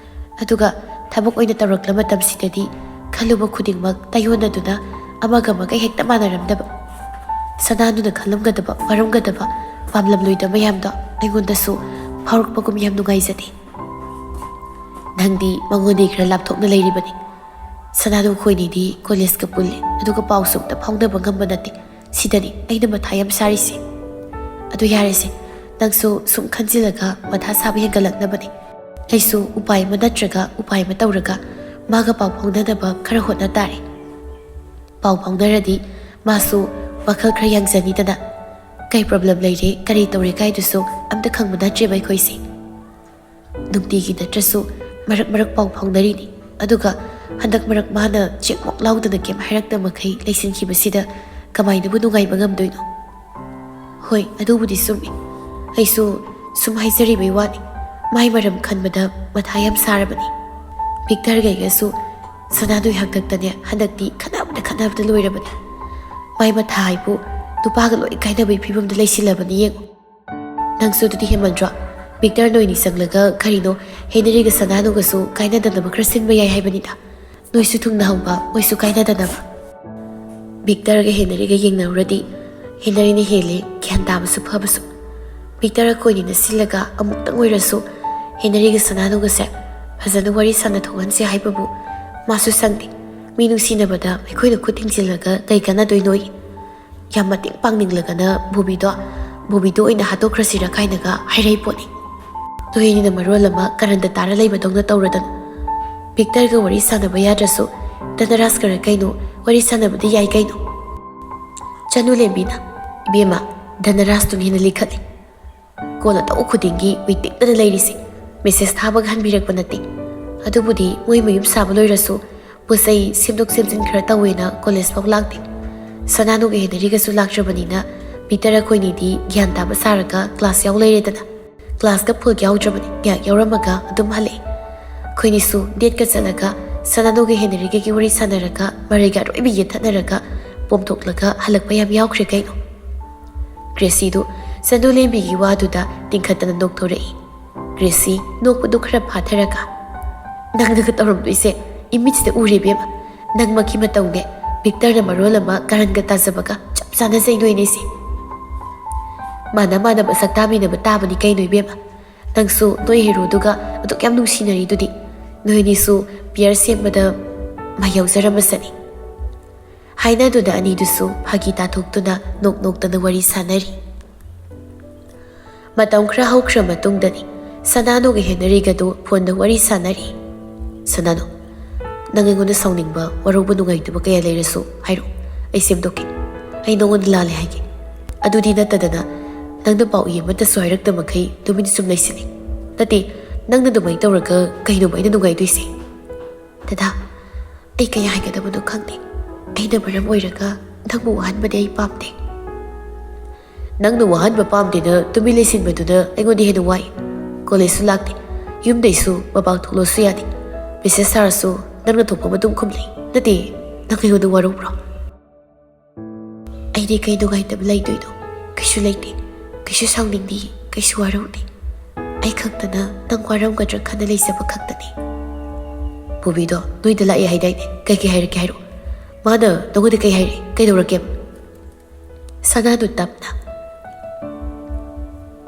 ꯑꯗꯨꯒ ꯊꯕꯛ ꯑꯣꯏꯅ ꯇꯧꯔꯛꯂ ꯃꯇꯝꯁꯤꯗꯗꯤ ꯈꯜꯂꯨꯕ ꯈꯨꯗꯤꯡꯃꯛ ꯇꯥꯏꯌꯣꯟꯅꯗꯨꯅ ꯑꯃꯒ ꯑꯃꯒ ꯍꯦꯛꯇ ꯃꯥꯟꯅꯔꯝꯗꯕ꯫ ꯁꯅꯥꯗꯨꯅ ꯈꯜꯂꯝꯒꯗꯕ, ꯋꯥꯔꯝꯒꯗꯕ, ꯄꯥꯝꯂꯝꯂꯣꯏꯗꯕ ꯃꯌꯥꯝꯗꯣ ꯑꯩꯉꯣꯟꯗꯁꯨ ꯐꯥꯎꯔꯛꯄꯒꯨꯝ ꯌꯥꯝ ꯅꯨꯡꯉꯥꯏꯖꯗꯦ꯫ ꯅꯪꯗꯤ ꯃꯉꯣꯟꯗꯒꯤ ꯈꯔ ꯂꯥꯞꯊꯣꯛꯅ ꯂꯩꯔꯤꯕꯅꯤ꯫ ꯁꯅꯥꯗꯨ ꯈꯣꯏꯅꯤꯗꯤ ꯀꯣꯂꯦꯖꯀ ꯄꯨꯜꯂꯦ, ꯑꯗꯨꯒ ꯄꯥꯎꯁꯨ ꯑꯝꯇ ꯐꯥꯎꯅꯕ ꯉꯝꯕ ꯅꯠꯇꯦ꯫ ꯁꯤꯗꯅꯤ ꯑꯩꯅ ꯃꯊꯥ ꯌꯥꯝ ꯁꯥꯔꯤꯁꯦ꯫ ꯑꯗꯨ ꯌꯥꯔꯦꯁꯦ, ꯅꯪꯁꯨ ꯁꯨꯝ ꯈꯟꯖꯤꯜꯂꯒ ꯃꯊꯥ ꯁꯥꯕ ꯍꯦꯟꯒꯠꯂꯛꯅꯕꯅꯦ꯫ ꯑꯩꯁꯨ ꯎꯄꯥꯏ ꯑꯃ ꯅꯠꯇ꯭ꯔꯒ ꯎꯄꯥꯏ ꯑꯃ ꯇꯧꯔꯒ ꯃꯥꯒ ꯄꯥꯎ ꯐꯥꯎꯅꯅꯕ ꯈꯔ ꯍꯣꯠꯅ ꯇꯥꯔꯦ꯫ ꯄꯥꯎ ꯐꯥꯎꯅꯔꯗꯤ ꯃꯥꯁꯨ ꯋꯥꯈꯜ ꯈꯔ ꯌꯥꯡꯖꯅꯤꯗꯅ꯫ ꯀꯩ ꯄ꯭ꯔꯣꯕ꯭ꯂꯦꯝ ꯂꯩꯔꯦ, ꯀꯔꯤ ꯇꯧꯔꯦ ꯀꯥꯏꯗꯨꯁꯨ ꯑꯝꯇ ꯈꯪꯕ ꯅꯠꯇ꯭ꯔꯦꯕ ꯑꯩꯈꯣꯏꯁꯦ꯫ ꯅꯨꯡꯇꯤꯒꯤ ꯅꯠꯇ꯭ꯔꯁꯨ ꯃꯔꯛ ꯃꯔꯛ ꯄꯥꯎ ꯐꯥꯎꯅꯔꯤꯅꯤ꯫ ꯑꯗꯨꯒ ꯍꯟꯗꯛ ꯃꯔꯛ ꯃꯥꯅ ꯆꯦꯛꯃꯣꯛ ꯂꯥꯎꯗꯅ ꯀꯩꯝ ꯍꯥꯏꯔꯛꯇ ꯃꯈꯩ ꯂꯩꯁꯤꯟꯈꯤꯕꯁꯤꯗ ꯀꯃꯥꯏꯅꯕꯨ ꯅꯨꯡꯉꯥꯏꯕ ꯉꯝꯗꯣꯏꯅꯣ? ꯍꯣꯏ, ꯑꯗꯨꯕꯨꯗꯤ ꯆꯨꯝꯃꯤ꯫ ꯑꯩꯁꯨ ꯁꯨꯝ ꯍꯥꯏꯖꯔꯤꯕꯩ ꯋꯥꯅꯤ꯫ ꯃꯥꯏ ꯃꯔꯝ ꯈꯟꯕꯗ ꯃꯊꯥ ꯌꯥꯝ ꯁꯥꯔꯕꯅꯤ꯫ ꯕꯤꯛꯇꯔꯒ ꯑꯩꯒꯁꯨ ꯁꯅꯥꯗꯨꯒꯤ ꯍꯥꯛꯇꯛꯇꯅꯦ ꯍꯟꯗꯛꯇꯤ ꯈꯠꯅꯕꯗ ꯈꯠꯅꯕꯗ ꯂꯣꯏꯔꯕꯅꯤ꯫ ꯃꯥꯏ ꯃꯊꯥ ꯍꯥꯏꯕꯨ ꯅꯨꯄꯥꯒ ꯂꯣꯏ ꯀꯥꯏꯅꯕꯒꯤ ꯐꯤꯕꯝꯗ ꯂꯩꯁꯤꯜꯂꯕꯅꯤ ꯌꯦꯡꯉꯨ꯫ ꯅꯪꯁꯨ ꯑꯗꯨꯗꯤ ꯍꯦꯟꯃꯟꯗ꯭ꯔꯣ? ꯕꯤꯛꯇꯔ, ꯅꯣꯏꯅꯤ ꯆꯪꯂꯒ ꯀꯔꯤꯅꯣ ꯍꯦꯅꯔꯤꯒ ꯁꯅꯥꯅꯨꯒꯁꯨ ꯀꯥꯏꯅꯗꯅꯕ ꯈꯔ ꯁꯤꯟꯕ ꯌꯥꯏ ꯍꯥꯏꯕꯅꯤꯗ꯫ ꯅꯣꯏꯁꯨ ꯊꯨꯡꯅꯍꯧꯕ, ꯃꯣꯏꯁꯨ ꯀꯥꯏꯅꯗꯅꯕ꯫ ꯕꯤꯛꯇꯔꯒ ꯍꯦꯅꯔꯤꯒ ꯌꯦꯡꯅꯔꯨꯔꯗꯤ ꯍꯦꯅꯔꯤꯅ ꯍꯦꯜꯂꯤ ꯒ꯭ꯌꯥꯟ ꯇꯥꯕꯁꯨ ꯐꯕꯁꯨ꯫ ꯕꯤꯛꯇꯔ ꯑꯩꯈꯣꯏꯅꯤꯅ ꯁꯤꯜꯂꯒ ꯑꯃꯨꯛꯇꯪ ꯑꯣꯏꯔꯁꯨ ꯍꯦꯅꯔꯤꯒ ꯁꯅꯥꯅꯨꯒꯁꯦ ꯐꯖꯅ ꯋꯥꯔꯤ ꯁꯥꯟꯅ ꯊꯣꯛꯍꯟꯁꯦ ꯍꯥꯏꯕꯕꯨ ꯃꯥꯁꯨ ꯁꯪꯗꯦ꯫ ꯃꯤ ꯅꯨꯡꯁꯤꯅꯕꯗ ꯑꯩꯈꯣꯏꯅ ꯈꯨꯠ ꯊꯤꯡꯖꯤꯜꯂꯒ ꯀꯩ ꯀꯥꯟꯅꯗꯣꯏꯅꯣꯌꯦ? ꯌꯥꯝ ꯃꯇꯦꯡ ꯄꯥꯡꯅꯤꯡꯂꯒꯅ ꯕꯣꯕꯤꯗꯣ, ꯕꯣꯕꯤꯗꯣ ꯑꯣꯏꯅ ꯍꯥꯠꯇꯣꯛꯈ꯭ꯔꯁꯤꯔ ꯀꯥꯏꯅꯒ ꯍꯥꯏꯔꯛꯏ ꯄꯣꯠꯅꯤ꯫ ꯅꯣꯏꯅꯤꯅ ꯃꯔꯣꯜ ꯑꯃ ꯀꯔꯟꯗ ꯇꯥꯔ ꯂꯩꯕꯗꯧꯅ ꯇꯧꯔꯗꯅ꯫ ꯕꯤꯛꯇꯔꯒ ꯋꯥꯔꯤ ꯁꯥꯟꯅꯕ ꯌꯥꯗ꯭ꯔꯁꯨ ꯙꯅꯔꯥꯖꯀꯔ ꯀꯩꯅꯣ ꯋꯥꯔꯤ ꯁꯥꯟꯅꯕꯗꯤ ꯌꯥꯏ ꯀꯩꯅꯣ꯫ ꯆꯅꯨ ꯂꯦꯝꯕꯤꯅ, "ꯏꯕꯦꯝꯃ, ꯙꯅꯔꯥꯖꯇꯨꯅ ꯍꯦꯟꯅ ꯂꯤꯈꯠꯂꯤ꯫ ꯀꯣꯜ ꯇꯧ ꯈꯨꯗꯤꯡꯒꯤ ꯋꯤꯛꯇꯤꯛꯇꯅ ꯂꯩꯔꯤꯁꯦ꯫ ꯃꯦꯁꯦꯖ ꯊꯥꯕꯒ ꯍꯟꯕꯤꯔꯛꯄ ꯅꯠꯇꯦ꯫ ꯑꯗꯨꯕꯨꯗꯤ ꯃꯣꯏ ꯃꯌꯨꯝ ꯁꯥꯕ ꯂꯣꯏꯔꯁꯨ ꯄꯣꯠ ꯆꯩ ꯁꯦꯝꯗꯣꯛ ꯁꯦꯝꯖꯤꯟ ꯈꯔ ꯇꯧꯋꯦꯅ ꯀꯣꯂꯦꯖ ꯐꯥꯎ ꯂꯥꯛꯇꯦ꯫ ꯁꯅꯥꯅꯨꯒ ꯍꯦꯅꯔꯤꯒꯁꯨ ꯂꯥꯛꯇ꯭ꯔꯕꯅꯤꯅ ꯕꯤꯛꯇꯔ ꯑꯩꯈꯣꯏꯅꯤꯗꯤ ꯒ꯭ꯌꯥꯟ ꯇꯥꯕ ꯁꯥꯔꯒ ꯀ꯭ꯂꯥꯁ ꯌꯥꯎ ꯂꯩꯔꯦꯗꯅ꯫ ꯀ꯭ꯂꯥꯁꯀ ꯐꯨꯜ ꯌꯥꯎꯗ꯭ꯔꯕꯅꯤ, ꯉꯥꯏꯍꯥꯛ ꯌꯥꯎꯔꯝꯃꯒ ꯑꯗꯨꯝ ꯍꯜꯂꯛꯑꯦ꯫ ꯑꯩꯈꯣꯏꯅꯤꯁꯨ ꯗꯦꯠꯀ ꯆꯠꯂꯒ ꯁꯅꯥꯅꯨꯒ ꯍꯦꯅꯔꯤꯒꯒꯤ ꯋꯥꯔꯤ ꯁꯥꯟꯅꯔꯒ ꯃꯔꯩꯒ ꯑꯔꯣꯏꯕꯤ ꯌꯦꯠꯊꯠꯅꯔꯒ ꯄꯣꯝꯊꯣꯛꯂꯒ ꯍꯜꯂꯛꯄ ꯌꯥꯝ ꯌꯥꯎꯈ꯭ꯔꯦ ꯀꯩꯅꯣ꯫" ꯒ꯭ꯔꯦꯁꯤꯗꯨ ꯆꯅꯨ ꯂꯦꯝꯕꯤꯒꯤ ꯋꯥꯗꯨꯗ ꯇꯤꯡꯈꯠꯇꯅ ꯅꯣꯛꯊꯣꯔꯛꯏ꯫ ꯒ꯭ꯔꯦꯁꯤ ꯅꯣꯛꯄꯗꯨ ꯈꯔ ꯐꯥꯊꯔꯒ, "ꯅꯪꯅꯒ ꯇꯧꯔꯝꯗꯣꯏꯁꯦ ꯏꯃꯤꯠꯁꯤꯗ ꯎꯔꯦ ꯏꯕꯦꯝꯃ꯫ ꯅꯪꯃꯛꯀꯤ ꯃꯇꯧꯅꯦ꯫ ꯕꯤꯛꯇꯔꯅ ꯃꯔꯣꯜ ꯑꯃ ꯀꯔꯟꯒ ꯇꯥꯖꯕꯒ ꯆꯞ ꯆꯥꯅꯖꯩ ꯅꯣꯏꯅꯤꯁꯦ꯫ ꯃꯥꯅ ꯃꯥꯅꯕ ꯁꯛ ꯇꯥꯃꯤꯟꯅꯕ ꯇꯥꯕꯅꯤ ꯀꯩꯅꯣ ꯏꯕꯦꯝꯃ꯫ ꯅꯪꯁꯨ ꯅꯣꯏ ꯍꯦꯔꯣꯗꯨꯒ ꯑꯗꯨꯛ ꯌꯥꯝ ꯅꯨꯡꯁꯤꯅꯔꯤꯗꯨꯗꯤ꯫ ꯅꯣꯏꯅꯤꯁꯨ ꯄꯤꯌꯔ ꯁꯦꯝꯕꯗ ꯃꯥ ꯌꯥꯎꯖꯔꯝꯕꯁꯅꯤ꯫" ꯍꯥꯏꯅꯗꯨꯅ ꯑꯅꯤꯗꯨꯁꯨ ꯐꯥꯒꯤ ꯇꯥꯊꯣꯛꯇꯨꯅ ꯅꯣꯛ ꯅꯣꯛꯇꯅ ꯋꯥꯔꯤ ꯁꯥꯟꯅꯔꯤ꯫ ꯃꯇꯝ ꯈꯔ ꯍꯧꯈ꯭ꯔ ꯃꯇꯨꯡꯗꯅꯤ ꯁꯅꯥꯅꯨꯒ ꯍꯦꯅꯔꯤꯒꯗꯨ ꯐꯣꯟꯗ ꯋꯥꯔꯤ ꯁꯥꯟꯅꯔꯤ꯫ "ꯁꯅꯥꯅꯨ, ꯅꯪ ꯑꯩꯉꯣꯟꯗ ꯁꯥꯎꯅꯤꯡꯕ, ꯋꯥꯔꯧꯕ, ꯅꯨꯡꯉꯥꯏꯇꯕ ꯀꯌꯥ ꯂꯩꯔꯁꯨ ꯍꯥꯏꯔꯛꯑꯣ, ꯑꯩ ꯁꯦꯝꯗꯣꯛꯀꯦ꯫ ꯑꯩ ꯅꯉꯣꯟꯗ ꯂꯥꯜꯂꯦ ꯍꯥꯏꯒꯦ꯫ ꯑꯗꯨꯗꯤ ꯅꯠꯇꯗꯅ ꯅꯪꯅ ꯄꯥꯎ ꯏ ꯑꯃꯠꯇꯁꯨ ꯍꯥꯏꯔꯛꯇ ꯃꯈꯩ ꯇꯨꯃꯤꯟ ꯁꯨꯝ ꯂꯩꯁꯤꯅꯦ꯫ ꯅꯠꯇꯦ, ꯅꯪꯅ ꯑꯗꯨꯃꯥꯏꯅ ꯇꯧꯔꯒ ꯀꯩꯅꯣꯕ ꯑꯩꯅ ꯅꯨꯡꯉꯥꯏꯗꯣꯏꯁꯦ?" "ꯗꯗꯥ, ꯑꯩ ꯀꯩ ꯍꯥꯏꯒꯗꯕꯅꯣ ꯈꯪꯗꯦ꯫ ꯑꯩꯅ ꯃꯔꯝ ꯑꯣꯏꯔꯒ ꯅꯪꯕꯨ ꯋꯥꯍꯟꯕꯗꯤ ꯑꯩ ꯄꯥꯝꯗꯦ꯫" "ꯅꯪꯅ ꯋꯥꯍꯟꯕ ꯄꯥꯝꯗꯦꯅ ꯇꯨꯃꯤꯟ ꯂꯩꯁꯤꯟꯕꯗꯨꯅ ꯑꯩꯉꯣꯟꯗ ꯍꯦꯟꯅ ꯋꯥꯏ꯫ ꯀꯣꯂꯦꯖꯁꯨ ꯂꯥꯛꯇꯦ, ꯌꯨꯝꯗꯩꯁꯨ ꯃꯄꯥꯟ ꯊꯣꯛꯂꯣꯁꯨ ꯌꯥꯗꯦ꯫ ꯃꯦꯁꯦꯖ ꯊꯥꯔꯁꯨ ꯅꯪꯅ ꯊꯣꯛꯄ ꯑꯗꯨꯝ ꯈꯨꯝꯂꯩ꯫ ꯅꯠꯇꯦ, ꯅꯪ ꯑꯩꯉꯣꯟꯗ ꯋꯥꯔꯧꯕ꯭ꯔꯣ? ꯑꯩꯗꯤ ꯀꯩ ꯅꯨꯡꯉꯥꯏꯇꯕ ꯂꯩꯗꯣꯏꯅꯣ? ꯀꯩꯁꯨ ꯂꯩꯇꯦ꯫ ꯀꯩꯁꯨ ꯁꯥꯎꯅꯤꯡꯗꯦ, ꯀꯩꯁꯨ ꯋꯥꯔꯧꯗꯦ꯫ ꯑꯩ ꯈꯛꯇꯅ ꯅꯪ ꯋꯥꯔꯝꯒꯗ꯭ꯔꯥ ꯈꯟꯅ ꯂꯩꯖꯕ ꯈꯛꯇꯅꯤ꯫ ꯕꯣꯕꯤꯗꯣ ꯅꯣꯏꯗ ꯂꯥꯛꯑꯦ ꯍꯥꯏꯗꯥꯏꯅꯦ? ꯀꯩ ꯀꯩ ꯍꯥꯏꯔꯛꯀꯦ ꯍꯥꯏꯔꯛꯑꯣ꯫ ꯃꯥꯅ ꯅꯉꯣꯟꯗ ꯀꯩ ꯍꯥꯏꯔꯛꯑꯦ? ꯀꯩꯗꯧꯔꯛꯀꯦꯕ? ꯁꯅꯥꯗꯨ ꯇꯞꯅ,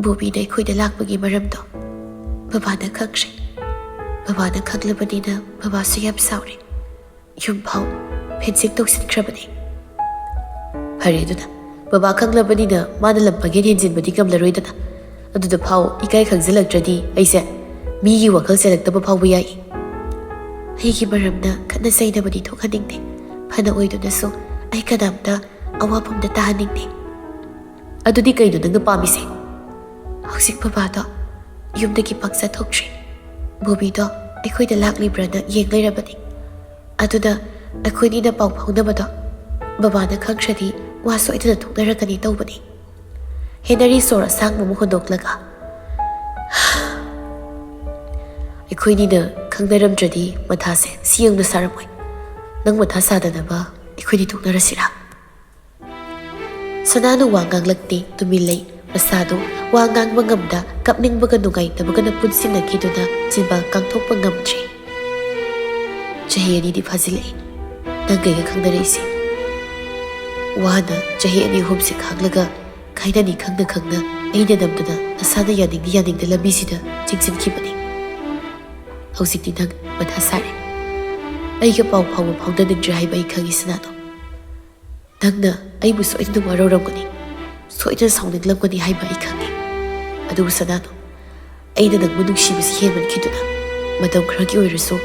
"ꯕꯣꯕꯤꯅ ꯑꯩꯈꯣꯏꯗ ꯂꯥꯛꯄꯒꯤ ꯃꯔꯝꯗꯣ ꯕꯕꯥꯅ ꯈꯪꯈ꯭ꯔꯦ꯫ ꯕꯕꯥꯅ ꯈꯪꯂꯕꯅꯤꯅ ꯕꯕꯥꯁꯨ ꯌꯥꯝ ꯁꯥꯎꯔꯦ꯫ ꯌꯨꯝ ꯐꯥꯎ ꯐꯦꯟꯁꯤꯡ ꯇꯧꯁꯤꯟꯈ꯭ꯔꯕꯅꯤ꯫" "ꯐꯔꯦ ꯑꯗꯨꯅ, ꯕꯕꯥ ꯈꯪꯂꯕꯅꯤꯅ ꯃꯥꯅ ꯂꯝ ꯄꯪꯍꯦꯟ ꯍꯦꯟꯖꯤꯟꯕꯗꯤ ꯉꯝꯂꯔꯣꯏꯗꯅ꯫ ꯑꯗꯨꯗ ꯐꯥꯎ ꯏꯀꯥꯏ ꯈꯪꯖꯤꯜꯂꯛꯇ꯭ꯔꯗꯤ ꯑꯩꯁꯦ ꯃꯤꯒꯤ ꯋꯥꯈꯜ ꯆꯦꯜꯂꯛꯇꯕ ꯐꯥꯎꯕ ꯌꯥꯏ꯫" "ꯑꯩꯒꯤ ꯃꯔꯝꯗ ꯈꯠꯅ ꯆꯩꯅꯕꯗꯤ ꯊꯣꯛꯍꯟꯅꯤꯡꯗꯦ꯫ ꯐꯅ ꯑꯣꯏꯗꯨꯅꯁꯨ ꯑꯩ ꯀꯅꯥꯝꯇ ꯑꯋꯥꯐꯝꯗ ꯇꯥꯍꯟꯅꯤꯡꯗꯦ꯫" "ꯑꯗꯨꯗꯤ ꯀꯩꯅꯣ ꯅꯪꯅ ꯄꯥꯝꯃꯤꯁꯦ?" "ꯍꯧꯖꯤꯛ ꯕꯕꯥꯗꯣ ꯌꯨꯝꯗꯒꯤ ꯄꯥꯛ ꯆꯠꯊꯣꯛꯇ꯭ꯔꯤ꯫ ꯕꯣꯕꯤꯗꯣ ꯑꯩꯈꯣꯏꯗ ꯂꯥꯛꯂꯤꯕ꯭ꯔꯥꯅ ꯌꯦꯡ ꯂꯩꯔꯕꯅꯤ꯫ ꯑꯗꯨꯅ ꯑꯩꯈꯣꯏꯅꯤꯅ ꯄꯥꯎ ꯐꯥꯎꯅꯕꯗꯣ ꯕꯕꯥꯅ ꯈꯪꯈ꯭ꯔꯗꯤ ꯋꯥ ꯁꯣꯏꯗꯅ ꯊꯣꯛꯅꯔꯛꯀꯅꯤ ꯇꯧꯕꯅꯤ꯫" ꯍꯦꯅꯔꯤ ꯁꯣꯔ ꯑꯁꯥꯡꯕ ꯑꯃ ꯍꯣꯟꯗꯣꯛꯂꯒ, "ꯑꯩꯈꯣꯏꯅꯤꯅ ꯈꯪꯅꯔꯝꯗ꯭ꯔꯗꯤ ꯃꯊꯥꯁꯦ ꯁꯤ ꯌꯧꯅ ꯁꯥꯔꯝꯃꯣꯏ꯫ ꯅꯪ ꯃꯊꯥ ꯁꯥꯗꯅꯕ ꯑꯩꯈꯣꯏꯅꯤ ꯊꯣꯛꯅꯔꯁꯤꯔꯥ?" ꯁꯅꯥꯅ ꯋꯥ ꯉꯥꯡꯂꯛꯇꯦ, ꯇꯨꯃꯤꯟ ꯂꯩ꯫ ꯃꯁꯥꯗꯨ ꯋꯥ ꯉꯥꯡꯕ ꯉꯝꯗ, ꯀꯞꯅꯤꯡꯕꯒ ꯅꯨꯡꯉꯥꯏꯇꯕꯒꯅ ꯄꯨꯟꯁꯤꯟꯅꯈꯤꯗꯨꯅ ꯆꯤꯟꯕꯥꯜ ꯀꯥꯡꯊꯣꯛꯄ ꯉꯝꯗ꯭ꯔꯦ꯫ "ꯆꯍꯤ ꯑꯅꯤꯗꯤ ꯐꯥꯖꯤꯜꯂꯛꯑꯦ ꯅꯪꯒ ꯑꯩꯒ ꯈꯪꯅꯔꯛꯏꯁꯦ꯫ ꯋꯥꯅ ꯆꯍꯤ ꯑꯅꯤ ꯑꯍꯨꯝꯁꯦ ꯈꯥꯡꯂꯒ, ꯈꯥꯏꯅꯅꯤ ꯈꯪꯅ ꯈꯪꯅ ꯑꯩꯅ ꯅꯝꯗꯅ ꯅꯁꯥꯅ ꯌꯥꯅꯤꯡꯗ ꯌꯥꯅꯤꯡꯗ ꯂꯝꯕꯤꯁꯤꯗ ꯆꯤꯡꯁꯤꯟꯈꯤꯕꯅꯤ꯫ ꯍꯧꯖꯤꯛꯇꯤ ꯅꯪ ꯃꯊꯥ ꯁꯥꯔꯦ꯫ ꯑꯩꯒ ꯄꯥꯎ ꯐꯥꯎꯕ ꯐꯥꯎꯅꯅꯤꯡꯗ꯭ꯔꯦ ꯍꯥꯏꯕ ꯑꯩ ꯈꯪꯉꯤ ꯁꯅꯥꯗꯣ꯫ ꯅꯪꯅ ꯑꯩꯕꯨ ꯁꯣꯏꯗꯅ ꯋꯥꯔꯧꯔꯝꯒꯅꯤ, ꯁꯣꯏꯗꯅ ꯁꯥꯎꯅꯤꯡꯂꯝꯒꯅꯤ ꯍꯥꯏꯕ ꯑꯩ ꯈꯪꯉꯤ꯫ ꯑꯗꯨꯕꯨ ꯁꯅꯥꯗꯣ, ꯑꯩꯅ ꯅꯪꯕꯨ ꯅꯨꯡꯁꯤꯕꯁꯤ ꯍꯦꯟꯃꯟꯈꯤꯗꯨꯅ ꯃꯇꯝ ꯈꯔꯒꯤ ꯑꯣꯏꯔꯁꯨ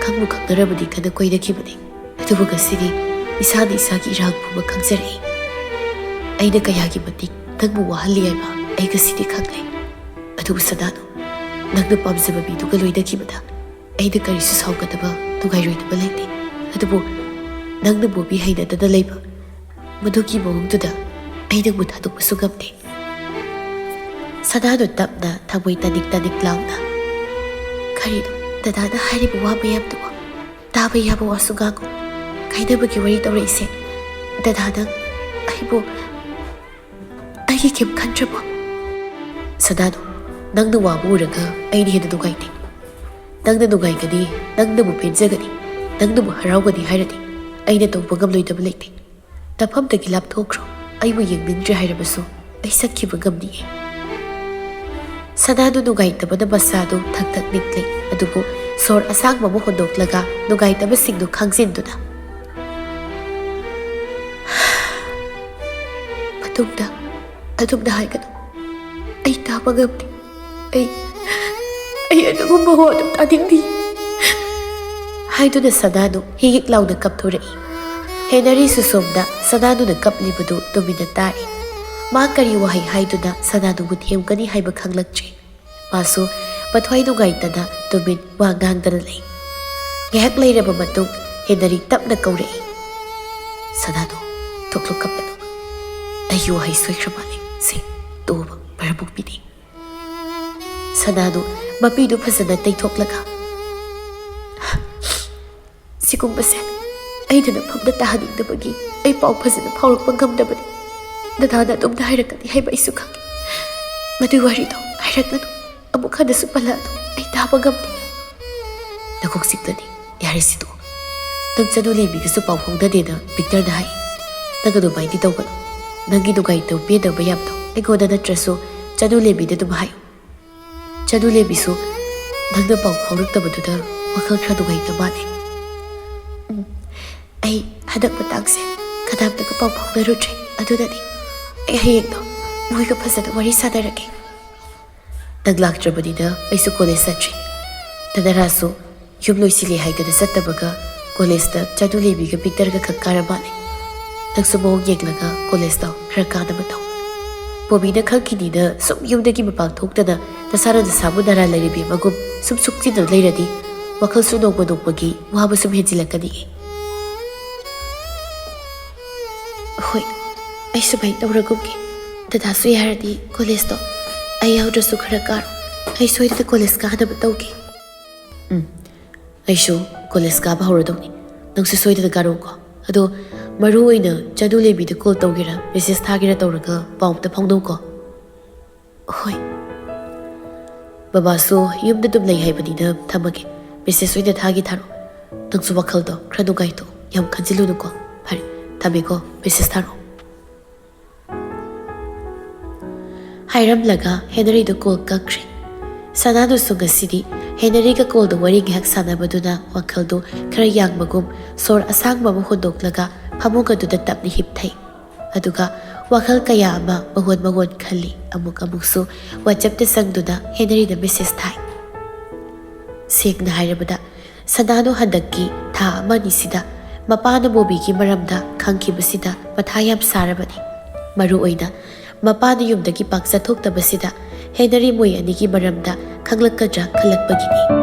ꯈꯪꯕꯨ ꯈꯪꯅꯔꯕꯅꯤ ꯈꯟꯅ ꯀꯣꯏꯅꯈꯤꯕꯅꯤ꯫ ꯑꯗꯨꯕꯨ ꯉꯁꯤꯗꯤ ꯏꯁꯥꯅ ꯏꯁꯥꯒꯤ ꯏꯔꯥꯡ ꯄꯨꯝꯕ ꯈꯪꯖꯔꯛꯏ꯫ ꯑꯩꯅ ꯀꯌꯥꯒꯤ ꯃꯇꯤꯛ ꯅꯪꯕꯨ ꯋꯥꯍꯜꯂꯤ ꯍꯥꯏꯕ ꯑꯩ ꯉꯁꯤꯗꯤ ꯈꯪꯂꯦ꯫ ꯑꯗꯨꯕꯨ ꯁꯅꯥꯗꯣ, ꯅꯪꯅ ꯄꯥꯝꯖꯕ ꯃꯤꯗꯨꯒ ꯂꯣꯏꯅꯈꯤꯕꯗ ꯑꯩꯅ ꯀꯔꯤꯁꯨ ꯁꯥꯎꯒꯗꯕ, ꯅꯨꯡꯉꯥꯏꯔꯣꯏꯗꯕ ꯂꯩꯇꯦ꯫ ꯑꯗꯨꯕꯨ ꯅꯪꯅ ꯕꯣꯕꯤ ꯍꯩꯅꯗꯅ ꯂꯩꯕ ꯃꯗꯨꯒꯤ ꯃꯑꯣꯡꯗꯨꯗ ꯑꯩ ꯅꯪꯕꯨ ꯊꯥꯗꯣꯛꯄꯁꯨ ꯉꯝꯗꯦ꯫ ꯁꯅꯥꯗꯨ ꯇꯞꯅ, ꯊꯃꯣꯏ ꯇꯅꯤꯛ ꯇꯅꯤꯛ ꯂꯥꯎꯅ, "ꯀꯔꯤꯅꯣ ꯗꯗꯥꯅ ꯍꯥꯏꯔꯤꯕ ꯋꯥ ꯃꯌꯥꯝꯗꯨꯕꯣ? ꯇꯥꯕ ꯌꯥꯕ ꯋꯥꯁꯨ ꯉꯥꯡꯉꯨ꯫ ꯀꯥꯏꯅꯕꯒꯤ ꯋꯥꯔꯤ ꯇꯧꯔꯛꯏꯁꯦ ꯗꯗꯥ, ꯅꯪ ꯑꯩꯕꯨ, ꯑꯩꯒꯤ ꯀꯩꯝ ꯈꯟꯗ꯭ꯔꯕꯣ?" "ꯁꯅꯥꯗꯨ, ꯅꯪꯅ ꯋꯥꯕ ꯎꯔꯒ ꯑꯩꯅ ꯍꯦꯟꯅ ꯅꯨꯡꯉꯥꯏꯇꯦ꯫ ꯅꯪꯅ ꯅꯨꯡꯉꯥꯏꯒꯅꯤ, ꯅꯪꯅꯕꯨ ꯄꯦꯟꯖꯒꯅꯤ, ꯅꯪꯅꯕꯨ ꯍꯔꯥꯎꯒꯅꯤ ꯍꯥꯏꯔꯗꯤ ꯑꯩꯅ ꯇꯧꯕ ꯉꯝꯂꯣꯏꯗꯕ ꯂꯩꯇꯦ꯫ ꯅꯐꯝꯗꯒꯤ ꯂꯥꯞꯊꯣꯛꯈ꯭ꯔꯣ꯫ ꯑꯩꯕꯨ ꯌꯦꯡꯅꯤꯡꯗ꯭ꯔꯦ ꯍꯥꯏꯔꯕꯁꯨ ꯑꯩ ꯆꯠꯈꯤꯕ ꯉꯝꯅꯤꯌꯦ꯫" ꯁꯅꯥꯗꯨ ꯅꯨꯡꯉꯥꯏꯇꯕꯅ ꯃꯁꯥꯗꯨ ꯊꯛ ꯊꯛ ꯅꯤꯛꯂꯤ꯫ ꯑꯗꯨꯕꯨ ꯁꯣꯔ ꯑꯁꯥꯡꯕ ꯑꯃ ꯍꯣꯟꯗꯣꯛꯂꯒ ꯅꯨꯡꯉꯥꯏꯇꯕꯁꯤꯡꯗꯨ ꯈꯥꯡꯖꯤꯟꯗꯨꯅ, "ꯃꯇꯨꯡꯗ ꯑꯗꯨꯝꯅ ꯍꯥꯏꯒꯅꯨ꯫ ꯑꯩ ꯇꯥꯕ ꯉꯝꯗꯦ꯫ ꯑꯩ, ꯑꯩ ꯑꯗꯨꯒꯨꯝꯕ ꯋꯥꯗꯨ ꯇꯥꯅꯤꯡꯗꯦ" ꯍꯥꯏꯗꯨꯅ ꯁꯅꯥꯗꯨ ꯍꯤꯛ ꯍꯤꯛ ꯂꯥꯎꯅ ꯀꯞꯊꯣꯔꯛꯏ꯫ ꯍꯦꯅꯔꯤꯁꯨ ꯁꯣꯝꯗ ꯁꯅꯥꯗꯨꯅ ꯀꯞꯂꯤꯕꯗꯨ ꯇꯨꯃꯤꯟꯅ ꯇꯥꯔꯤ꯫ ꯃꯥ ꯀꯔꯤ ꯋꯥꯍꯩ ꯍꯥꯏꯗꯨꯅ ꯁꯅꯥꯗꯨꯕꯨ ꯊꯦꯝꯒꯅꯤ ꯍꯥꯏꯕ ꯈꯪꯂꯛꯇ꯭ꯔꯦ꯫ ꯃꯥꯁꯨ ꯃꯊ꯭ꯋꯥꯏ ꯅꯨꯡꯉꯥꯏꯇꯅ ꯇꯨꯃꯤꯟ ꯋꯥ ꯉꯥꯡꯗꯅ ꯂꯩ꯫ ꯉꯥꯏꯍꯥꯛ ꯂꯩꯔꯕ ꯃꯇꯨꯡ ꯍꯦꯅꯔꯤ ꯇꯞꯅ ꯀꯧꯔꯛꯏ, "ꯁꯅꯥꯗꯨ, ꯊꯣꯛꯂꯨ, ꯀꯞꯂꯅꯨ꯫ ꯑꯩꯒꯤ ꯋꯥꯍꯩ ꯁꯣꯏꯈ꯭ꯔ ꯃꯥꯜꯂꯦ꯫ ꯁꯦ, ꯇꯣꯛꯑꯣꯕ, ꯃꯔꯝ ꯃꯣꯛꯄꯤꯗꯦ꯫" ꯁꯅꯥꯗꯨ ꯃꯄꯤꯗꯨ ꯐꯖꯅ ꯇꯩꯊꯣꯛꯂꯒ, "ꯁꯤꯒꯨꯝꯕꯁꯦ ꯑꯩꯅ ꯅꯐꯝꯗ ꯇꯥꯍꯟꯅꯤꯡꯗꯕꯒꯤ ꯑꯩ ꯄꯥꯎ ꯐꯖꯅ ꯐꯥꯎꯔꯛꯄ ꯉꯝꯗꯕꯅꯤ꯫ ꯗꯗꯥꯅ ꯑꯗꯨꯝꯅ ꯍꯥꯏꯔꯛꯀꯅꯤ ꯍꯥꯏꯕ ꯑꯩꯁꯨ ꯈꯪꯏ꯫ ꯃꯗꯨꯒꯤ ꯋꯥꯔꯤꯗꯣ ꯍꯥꯏꯔꯛꯂꯅꯨ꯫ ꯑꯃꯨꯛ ꯍꯟꯅꯁꯨ ꯄꯜꯂꯛꯑꯅꯨ꯫ ꯑꯩ ꯇꯥꯕ ꯉꯝꯗꯦ꯫" "ꯅꯀꯣꯛ ꯆꯤꯛꯂꯅꯤ꯫ ꯌꯥꯔꯦ, ꯁꯤ ꯇꯣꯛꯑꯣ꯫ ꯅꯪ ꯆꯅꯨ ꯂꯦꯝꯕꯤꯒꯁꯨ ꯄꯥꯎ ꯐꯥꯎꯅꯗꯦꯅ ꯚꯤꯛꯇꯔꯅ ꯍꯥꯏ꯫ ꯅꯪ ꯑꯗꯨꯃꯥꯏꯗꯤ ꯇꯧꯒꯅꯨ꯫ ꯅꯪꯒꯤ ꯅꯨꯡꯉꯥꯏꯇꯕ ꯄꯦꯟꯗꯕ ꯃꯌꯥꯝꯗꯣ ꯑꯩꯉꯣꯟꯗ ꯅꯠꯇ꯭ꯔꯁꯨ ꯆꯅꯨ ꯂꯦꯝꯕꯤꯗ ꯑꯗꯨꯝ ꯍꯥꯏꯌꯨ꯫ ꯆꯅꯨ ꯂꯦꯝꯕꯤꯁꯨ ꯅꯪꯅ ꯄꯥꯎ ꯐꯥꯎꯔꯛꯇꯕꯗꯨꯗ ꯋꯥꯈꯜ ꯈꯔ ꯅꯨꯡꯉꯥꯏꯇ ꯃꯥꯜꯂꯦ꯫" "ꯎꯝ, ꯑꯩ ꯍꯟꯗꯛ ꯃꯇꯥꯡꯁꯦ ꯀꯅꯥꯝꯇꯒ ꯄꯥꯎ ꯐꯥꯎꯅꯔꯨꯗ꯭ꯔꯦ꯫ ꯑꯗꯨꯅꯅꯤ꯫ ꯑꯩ ꯍꯌꯦꯡꯗꯣ ꯃꯣꯏꯒ ꯐꯖꯅ ꯋꯥꯔꯤ ꯁꯥꯟꯅꯔꯒꯦ꯫" "ꯅꯪ ꯂꯥꯛꯇ꯭ꯔꯕꯅꯤꯅ ꯑꯩꯁꯨ ꯀꯣꯂꯦꯖ ꯆꯠꯇ꯭ꯔꯤ꯫ ꯅꯅꯥꯔꯥꯁꯨ ꯌꯨꯝ ꯂꯣꯏꯁꯤꯜꯂꯦ ꯍꯥꯏꯗꯅ ꯆꯠꯇꯕꯒ ꯀꯣꯂꯦꯖꯇ ꯆꯅꯨ ꯂꯦꯝꯕꯤꯒ ꯚꯤꯛꯇꯔꯒ ꯈꯛ ꯀꯥꯔ ꯃꯥꯜꯂꯦ꯫ ꯅꯪꯁꯨ ꯃꯑꯣꯡ ꯌꯦꯡꯂꯒ ꯀꯣꯂꯦꯖꯇꯣ ꯈꯔ ꯀꯥꯅꯕ ꯇꯧ꯫ ꯕꯣꯕꯤꯅ ꯈꯪꯈꯤꯅꯤꯅ ꯁꯨꯝ ꯌꯨꯝꯗꯒꯤ ꯃꯄꯥꯟ ꯊꯣꯛꯇꯅ ꯅꯁꯥꯅ ꯅꯁꯥꯕꯨ ꯅꯥꯔꯥ ꯂꯩꯔꯕꯤ ꯑꯃꯒꯨꯝ ꯁꯨꯝ ꯁꯨꯛꯆꯤꯟꯗꯨꯅ ꯂꯩꯔꯗꯤ ꯋꯥꯈꯜꯁꯨ ꯅꯣꯡꯃ ꯅꯣꯡꯃꯒꯤ ꯋꯥꯕ ꯁꯨꯝ ꯍꯦꯟꯖꯤꯜꯂꯛꯀꯅꯤꯌꯦ꯫" "ꯍꯣꯏ, ꯑꯩ ꯁꯨꯃꯥꯏꯅ ꯇꯧꯔꯒꯨꯝꯒꯦ꯫ ꯗꯗꯥꯁꯨ ꯌꯥꯔꯗꯤ ꯀꯣꯂꯦꯖꯇꯣ ꯑꯩ ꯌꯥꯎꯗ꯭ꯔꯁꯨ ꯈꯔ ꯀꯥꯔꯣ꯫ ꯑꯩ ꯁꯣꯏꯗꯅ ꯀꯣꯂꯦꯖ ꯀꯥꯅꯕ ꯇꯧꯒꯦ꯫ ꯎꯝ, ꯑꯩꯁꯨ ꯀꯣꯂꯦꯖ ꯀꯥꯕ ꯍꯧꯔꯗꯧꯅꯤ꯫ ꯅꯪꯁꯨ ꯁꯣꯏꯗꯅ ꯀꯥꯔꯣꯀꯣ꯫ ꯑꯗꯣ ꯃꯔꯨ ꯑꯣꯏꯅ ꯆꯅꯨ ꯂꯩꯕꯤꯗ ꯀꯣꯜ ꯇꯧꯒꯦꯔꯥ, ꯃꯦꯁꯦꯖ ꯊꯥꯒꯦꯔꯥ ꯇꯧꯔꯒ ꯄꯥꯎ ꯑꯝꯇ ꯐꯥꯎꯅꯧꯀꯣ꯫ ꯍꯣꯏ꯫ ꯕꯕꯥꯁꯨ ꯌꯨꯝꯗ ꯑꯗꯨꯝ ꯂꯩ ꯍꯥꯏꯕꯅꯤꯅ ꯊꯝꯃꯒꯦ꯫ ꯃꯦꯁꯦꯖ ꯑꯣꯏꯅ ꯊꯥꯒꯦ ꯊꯥꯔꯛꯑꯣ꯫ ꯅꯪꯁꯨ ꯋꯥꯈꯜꯗꯣ ꯈꯔ ꯅꯨꯡꯉꯥꯏꯊꯣꯛꯑꯣ꯫ ꯌꯥꯝ ꯈꯟꯖꯤꯜꯂꯨꯅꯨꯀꯣ꯫ ꯐꯔꯦ, ꯊꯝꯃꯦꯀꯣ꯫ ꯃꯦꯁꯦꯖ ꯊꯥꯔꯛꯑꯣ꯫ ꯍꯥꯏꯔꯝꯂꯒ ꯍꯦꯅꯔꯤꯗꯨ ꯀꯣꯜ ꯀꯛꯈ꯭ꯔꯦ꯫ ꯁꯅꯥꯗꯨꯁꯨ ꯉꯁꯤꯗꯤ ꯍꯦꯅꯔꯤꯒ ꯀꯣꯜꯗ ꯋꯥꯔꯤ ꯉꯥꯏꯍꯥꯛ ꯁꯥꯟꯅꯕꯗꯨꯅ ꯋꯥꯈꯜꯗꯨ ꯈꯔ ꯌꯥꯡꯕꯒꯨꯝ ꯁꯣꯔ ꯑꯁꯥꯡꯕ ꯑꯃ ꯍꯣꯟꯗꯣꯛꯂꯒ ꯐꯃꯨꯡ ꯑꯗꯨꯗ ꯇꯞꯅ ꯍꯤꯞꯊꯩ꯫ ꯑꯗꯨꯒ ꯋꯥꯈꯜ ꯀꯌꯥ ꯑꯃ ꯃꯉꯣꯟ ꯃꯉꯣꯟ ꯈꯜꯂꯤ꯫ ꯑꯃꯨꯛ ꯑꯃꯨꯛꯁꯨ WhatsAppꯇ ꯆꯪꯗꯨꯅ ꯍꯦꯅꯔꯤꯗ ꯃꯦꯁꯦꯖ ꯊꯥꯏ꯫ ꯁꯦꯡꯅ ꯍꯥꯏꯔꯕꯗ, ꯁꯅꯥꯗꯨ ꯍꯟꯗꯛꯀꯤ ꯊꯥ ꯑꯃ ꯑꯅꯤꯁꯤꯗ ꯃꯄꯥꯅ ꯕꯣꯕꯤꯒꯤ ꯃꯔꯝꯗ ꯈꯪꯈꯤꯕꯁꯤꯗ ꯃꯊꯥ ꯌꯥꯝ ꯁꯥꯔꯕꯅꯤ꯫ ꯃꯔꯨ ꯑꯣꯏꯅ ꯃꯄꯥꯅ ꯌꯨꯝꯗꯒꯤ ꯄꯥꯛ ꯆꯠꯊꯣꯛꯇꯕꯁꯤꯗ ꯍꯦꯅꯔꯤ ꯃꯣꯏ ꯑꯅꯤꯒꯤ ꯃꯔꯝꯗ ꯈꯪꯂꯛꯀꯗ꯭ꯔꯥ ꯈꯜꯂꯛꯄꯒꯤꯅꯤ꯫